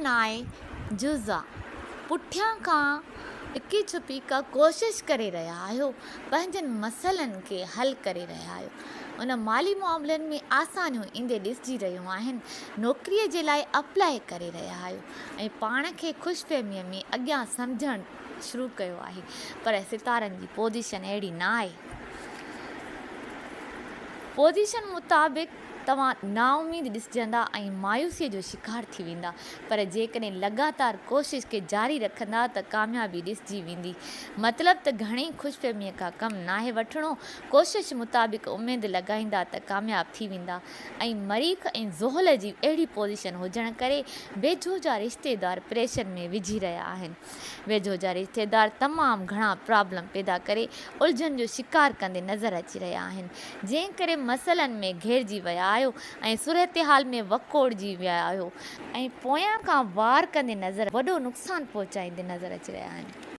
ناهي جزا پٺيان کان اڪي ڇپي ڪا ڪوشش ڪري رهيا آهيو، پنهنجن مسئلن کي حل ڪري رهيا آهيو. ان مالي معاملن ۾ آسانيون ايندي ڏسجي رهيون آهن. نوڪريء جي لاء اپلاء ڪري رهيا آهيو ۽ پاڻ کي خوشفهميء ۾ اڳيان سمجهڻ شروع ڪيو آهي پر ستارن جي پوزيشن اهڙي نه آهي. پوزيشن مطابق توهان نااميد ڏسجندا ۽ مايوسيء جو شڪار ٿي ويندا پر جيڪڏهن لڳاتار ڪوشش کي جاري رکندا ته ڪاميابي ڏسجي ويندي. مطلب ته گهڻي خوشفهميء کان ڪم ناهي وٺڻو، ڪوشش مطابق اميد لڳائيندا ته ڪامياب ٿي ويندا ۽ مريخ ۽ زحل جي اهڙي پوزيشن هجڻ ڪري ويجهو جا رشتيدار پريشر ۾ وجهي رهيا آهن. ويجهو جا رشتيدار تمام گهڻا پرابلم پيدا ڪري الجهن جو شڪار ڪندي نظر اچي رهيا آهن جنهن ڪري مسئلن ۾ گهيرجي ويا آهيو ۽ صورتحال ۾ وڪوڙجي ويا آهيو ۽ پويان کان وار ڪندي نظر وڏو نقصان پهچائيندي نظر اچي رهيا آهن.